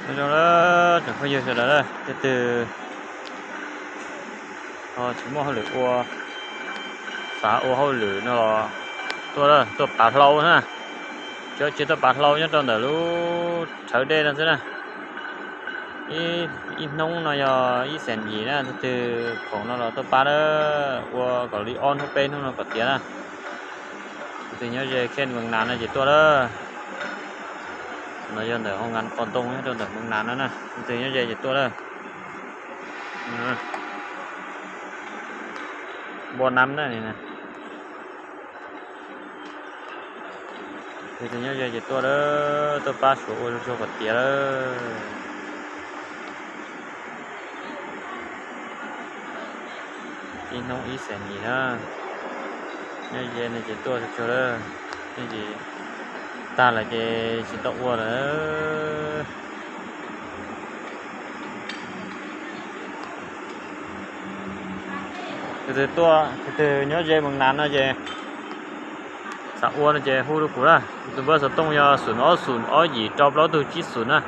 Zoo, tsoom phooj ywg sawv daws, leej twg ho tsis muaj hauj lwm ua, xav ua hauj lwm no los tuaj, tuaj pav hlau na. Cov tsis tuaj pav hlau nyob rau ntawm lub rhawv dej no xwb na. Ib hnub no yog ib xees yim na, leej twg khoom no los tuaj pab lawm, ua kom li ob hnub peb hnub no kom tiav na. Leej twg nyob ze khej Mees Nas no ces tuaj lawm. No yog ntawm hoo nkas qos ntoo nyob rau ntawm Mees Nas no na, leej twg nyob ze ces tuaj lawm. Npo Nam na. Leej twg nyob ze ces tuaj lawm, tuaj pab Suav ua zoo zoo kom tiav lawm. Ib hnub ib xees yim na, nyob ze no ces tuaj tsuag tsuag lawm, tag lawm ces tsis tau ua lawm. Tus twg tuaj, tus twg nyob ze Mees Nas no ces xav ua no ces hu rau kuv na. Kuv tus npawb xov tooj yog xoom ob xoom ob yim rau plaub tug tsib xoom na.